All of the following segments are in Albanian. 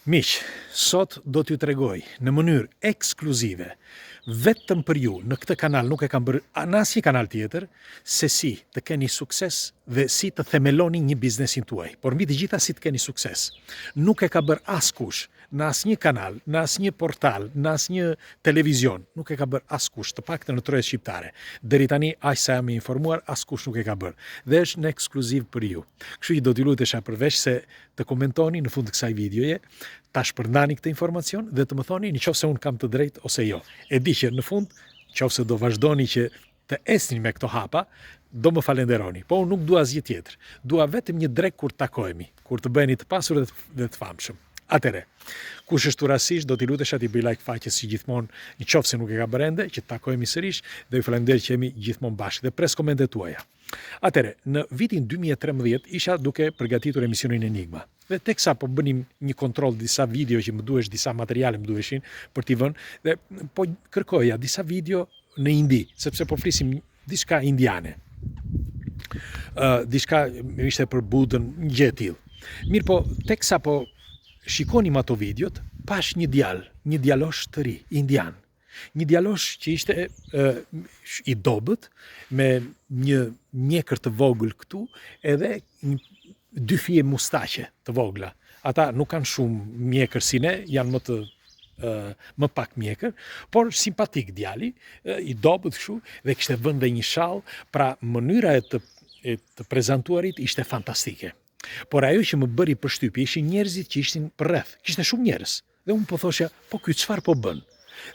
Miq, sot do t'ju tregoj në mënyrë ekskluzive, vetëm për ju, në këtë kanal nuk e kam bërë në asnjë kanal tjetër, se si të keni sukses dhe si të themeloni një biznesin tuaj, por mbi të gjitha si të keni sukses. Nuk e ka bërë askush në asnjë kanal, në asnjë portal, në asnjë televizion, nuk e ka bërë askush, të paktën në trojet shqiptare. Deri tani, aq sa jam i informuar, askush nuk e ka bërë. Dhe është në ekskluziv për ju. Kështu që do t'ju lutesha përveç se të komentoni në fund të kësaj videoje, ta shpërndani këtë informacion dhe të më thoni në qoftë se unë kam të drejtë ose jo. E di që në fund, qoftë se do vazhdoni që të ecni me këto hapa, do më falenderoni. Po unë nuk dua asgjë tjetër. Dua vetëm një drekë kur të takohemi, kur të bëheni të pasur dhe të, dhe të famshëm. Atëre, kush është këtu rastësisht, do t'i lutesha t'i bëj like faqes si gjithmonë, në qoftë se nuk e ka bërë ende, që të takohemi sërish dhe ju falenderoj që jemi gjithmonë bashkë dhe pres komentet tuaja. Atëre, në vitin 2013 isha duke përgatitur emisionin Enigma. Dhe teksa po bënim një kontroll disa video që më duhesh, disa materiale më duheshin për t'i vënë dhe po kërkoja disa video në Indi, sepse po flisim diçka indiane. Ë uh, diçka ishte për Budën, një gjë e tillë. Mirëpo, teksa po shikonim ato videot, pash një djalë, një djalosh të ri, indian. Një djalosh që ishte e, i dobët, me një mjekër të vogël këtu, edhe një, dy fije mustaqe të vogla. Ata nuk kanë shumë mjekër si ne, janë më të më pak mjekër, por simpatik djali, i dobët kështu dhe kishte vënë dhe një shall, pra mënyra e të e të prezantuarit ishte fantastike. Por ajo që më bëri përshtypje ishin njerëzit që ishin përreth. Kishte shumë njerëz. Dhe unë po thosha, po ky çfarë po bën?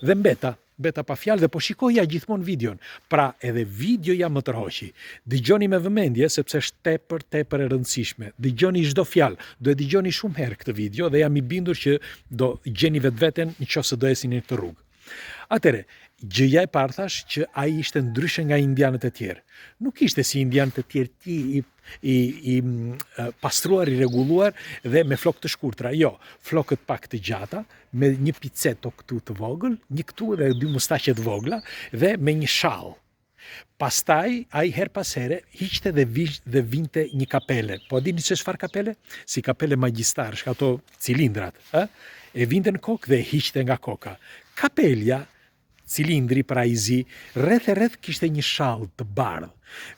Dhe mbeta, mbeta pa fjalë dhe po shikoja gjithmonë videon. Pra edhe videoja më tërhoqi. Dëgjoni me vëmendje sepse është tepër tepër e rëndësishme. Dëgjoni çdo fjalë. Do e dëgjoni shumë herë këtë video dhe jam i bindur që do gjeni vetveten në qoftë se do ecni në këtë rrugë. Atëre, gjëja e parë thash që ai ishte ndryshe nga indianët e tjerë. Nuk ishte si indianët e tjerë ti i i i pastruar, i rregulluar dhe me flokë të shkurtra. Jo, flokët pak të gjata, me një piceto këtu të vogël, një këtu dhe dy mustaqe të vogla dhe me një shall. Pastaj ai herë pas here hiqte dhe vish dhe vinte një kapele. Po a dini se çfarë kapele? Si kapele magjistarësh, ato cilindrat, ë? E vinte në kokë dhe e hiqte nga koka. Kapelja, cilindri pra i zi, rreth e rreth kishte një shall të bardhë.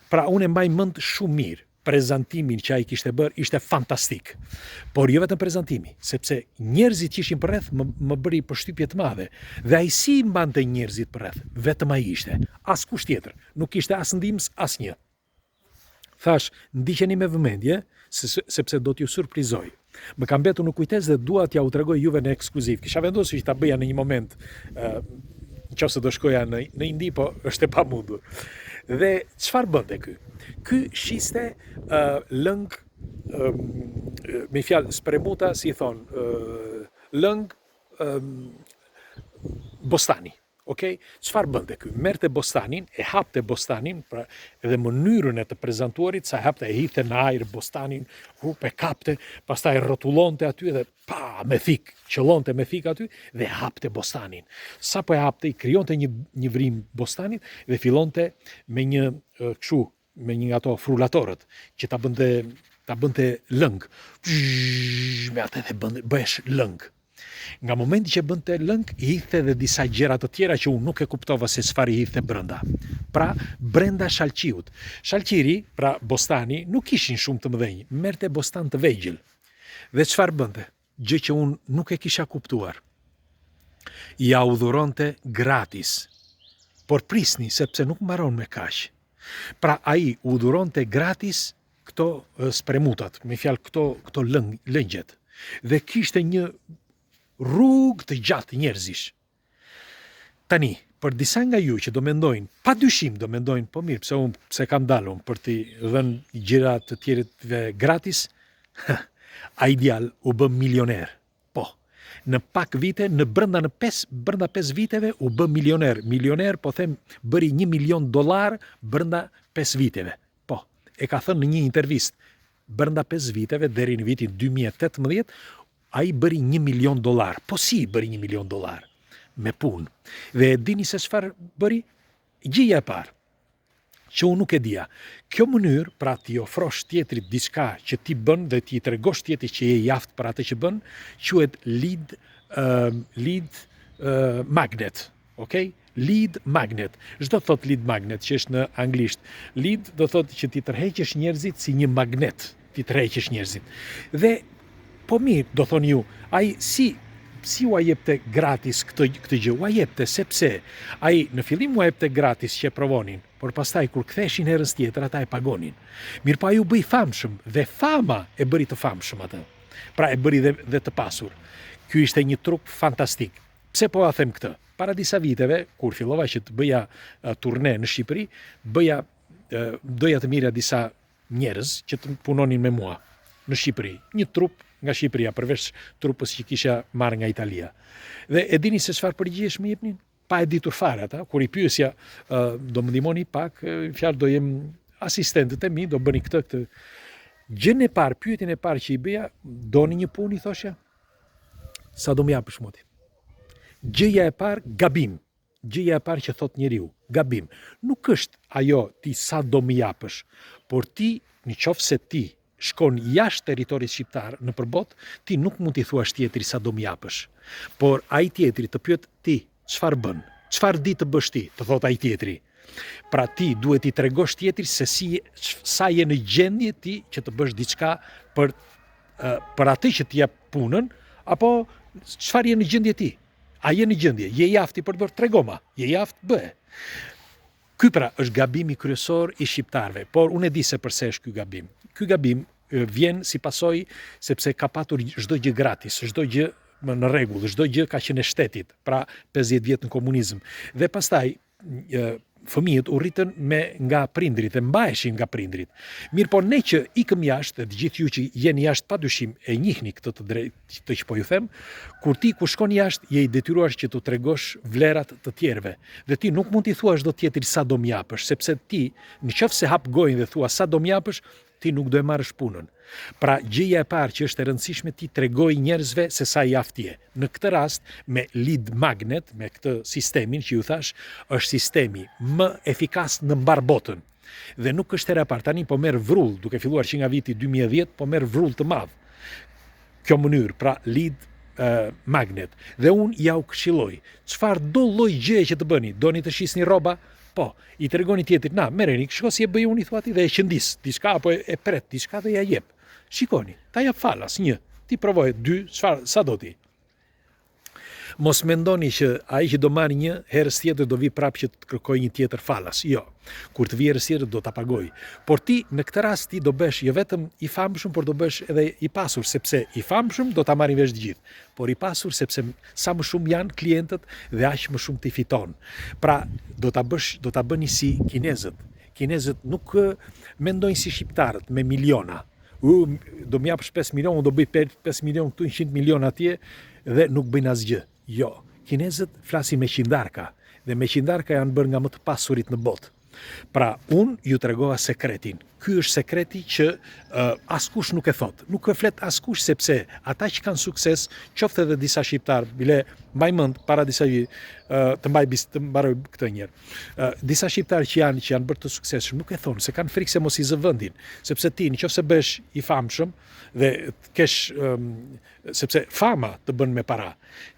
Pra unë e mbaj mend shumë mirë prezantimin që ai kishte bërë ishte fantastik. Por jo vetëm prezantimi, sepse njerëzit që ishin përreth më, më bëri përshtypje të madhe. Dhe ai si i mbante njerëzit përreth, vetëm ai ishte, askush tjetër, nuk kishte as ndihmës, asnjë. Thash, ndiqeni me vëmendje, sepse do t'ju surprizoj. Më ka mbetur në kujtesë dhe dua t'jua tregoj juve në ekskluziv. Kisha vendosur që ta bëja në një moment, ë në qoftë se do shkoja në në Indi, po është e pamundur. Dhe çfarë bënte ky? Ky shiste ë lëng ë me fjalë spremuta, si i thon, ë lëng ë bostani. Ok, çfarë bënte ky? Merrte bostanin, e hapte bostanin, pra edhe mënyrën e të prezantuarit, sa e hapte e hidhte në ajër bostanin, hup e kapte, pastaj e rrotullonte aty dhe pa me thik, qëllonte me thik aty dhe e hapte bostanin. Sapo e hapte, i krijonte një një vrimë bostanit dhe fillonte me një kështu, me një nga ato frulatorët që ta bënte ta bënte lëng. Me atë dhe bënte bëhesh lëng. Nga momenti që bënte lëng, i hidhte dhe disa gjëra të tjera që unë nuk e kuptova se çfarë i hidhte brenda. Pra, brenda shalqiut. Shalqiri, pra bostani, nuk ishin shumë të mëdhenj, merrte bostan të vegjël. Dhe çfarë bënte? Gjë që unë nuk e kisha kuptuar. Ia u dhuronte gratis. Por prisni, sepse nuk mbaron me kaq. Pra ai u dhuronte gratis këto spremutat, me fjalë këto këto lëng, lëngjet. Dhe kishte një rrugë të gjatë njerëzish. Tani, për disa nga ju që do mendojnë, pa dyshim do mendojnë, po mirë, pse unë pse kam dalë unë për t'i dhënë gjëra të tjerëve gratis? Ai djalë u bë milioner. Po. Në pak vite, në brenda në 5 brenda 5 viteve u bë milioner. Milioner, po them, bëri 1 milion dollar brenda 5 viteve. Po, e ka thënë në një intervistë, brenda 5 viteve deri në vitin 2018, ai bëri 1 milion dollar. Po si i bëri 1 milion dollar? Me punë. Dhe e dini se çfarë bëri? Gjëja e parë. Që unë nuk e dija. Kjo mënyrë, pra t'i ofrosh tjetrit diçka që ti bën dhe t'i tregosh tjetrit që je i aftë për atë që bën, quhet lead uh, lead uh, magnet. Ok? Lead magnet. Ç'do të thotë lead magnet, që është në anglisht? Lead do thotë që t'i tërheqësh njerëzit si një magnet, t'i tërheqësh njerëzit. Dhe po mirë, do thoni ju, ai si si ua jepte gratis këtë këtë gjë? Ua jepte sepse ai në fillim ua jepte gratis që e provonin, por pastaj kur ktheheshin herës tjetër ata e pagonin. Mirëpo ai u bë i famshëm dhe fama e bëri të famshëm atë. Pra e bëri dhe, dhe të pasur. Ky ishte një truk fantastik. Pse po ua them këtë? Para disa viteve, kur fillova që të bëja turne në Shqipëri, bëja doja të merrja disa njerëz që të punonin me mua në Shqipëri, një trupë nga Shqipëria, përveç trupës që kisha marrë nga Italia. Dhe e dini se çfarë përgjigjesh më jepnin? Pa e ditur fare ata, kur i pyesja, do më ndihmoni pak, fjalë do jem asistentët e mi, do bëni këtë këtë. Gjënë e parë, pyetjen e parë që i bëja, doni një punë i thoshja? Sa do më japësh mua ti? Gjëja e parë, gabim. Gjëja e parë që thotë njeriu, gabim. Nuk është ajo ti sa do më japësh, por ti në qoftë se ti shkon jashtë territorit shqiptar nëpër botë, ti nuk mund t'i thuash tjetrit sa do më japësh. Por ai tjetri të pyet ti çfarë bën, çfarë di të bësh ti, të thotë ai tjetri. Pra ti duhet t'i tregosh tjetrit se si sa je në gjendje ti që të bësh diçka për për atë që të jep punën, apo çfarë je në gjendje ti? A je në gjendje? Je i aftë për të bërë? Tregoma. Je i aftë? Bëje. Ky pra është gabimi kryesor i shqiptarëve, por unë e di se përse është ky gabim. Ky gabim vjen si pasojë sepse ka patur çdo gjë gratis, çdo gjë në rregull, çdo gjë ka qenë e shtetit, pra 50 vjet në komunizëm. Dhe pastaj fëmijët u rritën me nga prindërit dhe mbaheshin nga prindërit. Mirëpo ne që ikëm jashtë, dhe të gjithë ju që jeni jashtë pa dyshim e njihni këtë të drejtë këtë që po ju them, kur ti kur shkon jashtë je i detyruar që t'u tregosh vlerat të tjerëve. Dhe ti nuk mund t'i thuash dot tjetrit sa do më japësh, sepse ti në qoftë se hap gojën dhe thua sa do më japësh, ti nuk do e marrësh punën. Pra gjëja e parë që është e rëndësishme ti tregoji njerëzve se sa i aftë je. Në këtë rast me lead magnet, me këtë sistemin që ju thashë, është sistemi më efikas në mbarë botën. Dhe nuk është hera e parë, tani po merr vrull, duke filluar që nga viti 2010, po merr vrull të madh. Kjo mënyrë, pra lead uh, magnet. Dhe unë jua këshilloj, çfarëdo lloj gjëje që të bëni, doni të shisni rroba, Po, i tregoni tjetrit, na, merreni, shiko si e bëj unë i thua ti dhe e qëndis diçka apo e, e pret diçka dhe ja jep. Shikoni, ta jap falas një, ti provoje dy, çfarë, sa do ti. Mos mendoni që ai që do marrë një, herës tjetër do vijë prapë që të kërkojë një tjetër falas. Jo. Kur të vijë herës tjetër do ta pagojë. Por ti në këtë rast ti do bëhesh jo vetëm i famshëm, por do bëhesh edhe i pasur, sepse i famshëm do ta marrin vesh të gjithë, por i pasur sepse Sa më shumë janë klientët dhe aq më shumë ti fiton. Pra, do ta bësh, do ta bëni si kinezët. Kinezët nuk mendojnë si shqiptarët me miliona. U do më japësh 5 milion, unë do bëj 5 milion këtu, 100 milion atje dhe nuk bëjnë asgjë. Jo, kinezët flasin me qindarka dhe me qindarka janë bërë nga më të pasurit në botë. Pra, unë ju tregova sekretin. Ky është sekreti që uh, askush nuk e thotë. Nuk e flet askush sepse ata që kanë sukses, qoftë edhe disa shqiptarë, bile mbaj mend para disa vjet, uh, të mbaj bis, të mbaroj këtë njëherë. Uh, disa shqiptarë që janë që janë bërë të suksesshëm nuk e thonë se kanë frikë se mos i zë vendin, sepse ti në qoftë se bëhesh i famshëm dhe të kesh um, sepse fama të bën me para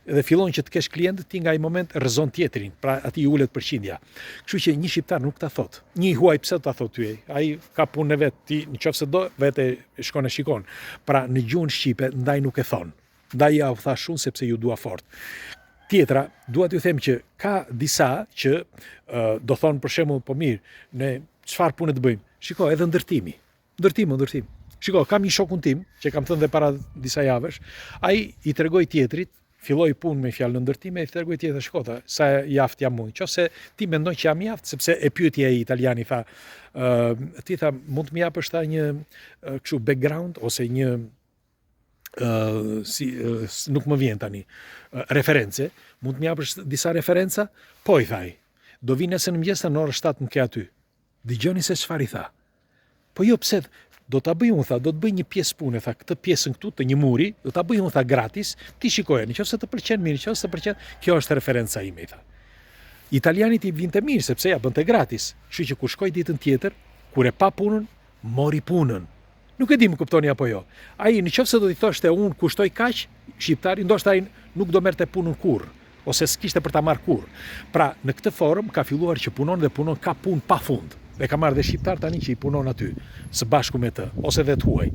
dhe fillon që të kesh klientë ti nga ai moment rrëzon tjetrin, pra atij i ulet përqindja. Kështu që një shqiptar nuk ta thotë. Një i huaj pse ta thotë ty? Ai ka punën e vet, ti në qoftë se do, vete shkon e shikon. Pra në gjuhën shqipe ndaj nuk e thonë. Ndaj jua thashë unë sepse ju dua fort. Tjetra, dua t'ju them që ka disa që uh, do thonë për shembull, po mirë, ne çfarë pune të bëjmë? Shiko, edhe ndërtimi. Ndërtim, ndërtim. Shiko, kam një shokun tim, që kam thënë dhe para disa javësh, ai i tregoi tjetrit, filloi punë me fjalë në ndërtim e i tregoi tjetrit, shiko, tha, sa i aftë jam unë. Qoftë se ti mendon që jam i aftë, sepse e pyeti ai italiani tha, ë ti tha, mund të më japësh tha një kështu background ose një ë si uh, nuk më vjen tani uh, reference, mund të më japësh disa referenca? Po i tha ai. Do vi nesër në mëngjes në orën 7 më ke aty. Dëgjoni se çfarë i tha. Po jo pse do ta bëj unë tha, do të bëj një pjesë pune tha, këtë pjesën këtu të një muri, do ta bëj unë tha gratis, ti shikoje, në qoftë se të pëlqen mirë, në qoftë se të pëlqen, kjo është referenca ime i tha. Italianit i vinte mirë sepse ia bënte gratis. Kështu që kur shkoi ditën tjetër, kur e pa punën, mori punën. Nuk e di më kuptoni apo jo. Ai në qoftë se do t'i thoshte unë kushtoj kaq, shqiptari ndoshta ai nuk do merrte punën kurrë ose s'kishte për ta marrë kurrë. Pra, në këtë formë ka filluar që punon dhe punon ka punë pa fund. Dhe ka marrë dhe shqiptar tani që i punon aty, së bashku me të, ose dhe të huaj.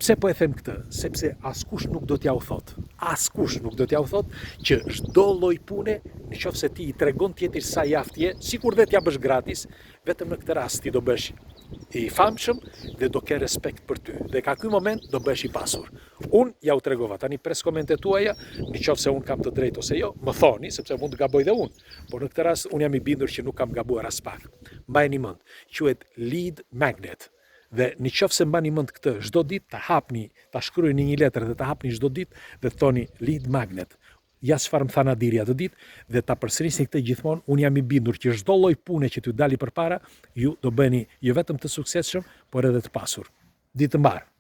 Pse po e them këtë? Sepse askush nuk do t'jua thotë. Askush nuk do t'jua thotë që çdo lloj pune, në qoftë se ti i tregon tjetrit sa i aftë je, sikur dhe t'ia bësh gratis, vetëm në këtë rast ti do bëhesh i famshëm dhe do ke respekt për ty. Dhe ka ky moment do bëhesh i pasur. Unë jua tregova, tani pres komentet tuaja, në qoftë se unë kam të drejtë ose jo, më thoni, sepse mund të gaboj dhe unë. Por në këtë rast unë jam i bindur që nuk kam gabuar aspak. Mbajeni mend, quhet lead magnet. Dhe në qoftë se mbani mend këtë çdo ditë ta hapni, ta shkruani në një letër dhe ta hapni çdo ditë dhe të thoni lead magnet. Ja çfarë më tha Nadiri atë ditë dhe ta përsërisni këtë gjithmonë, unë jam i bindur që çdo lloj pune që t'ju dali përpara, ju do bëheni jo vetëm të suksesshëm, por edhe të pasur. Ditë të mbarë.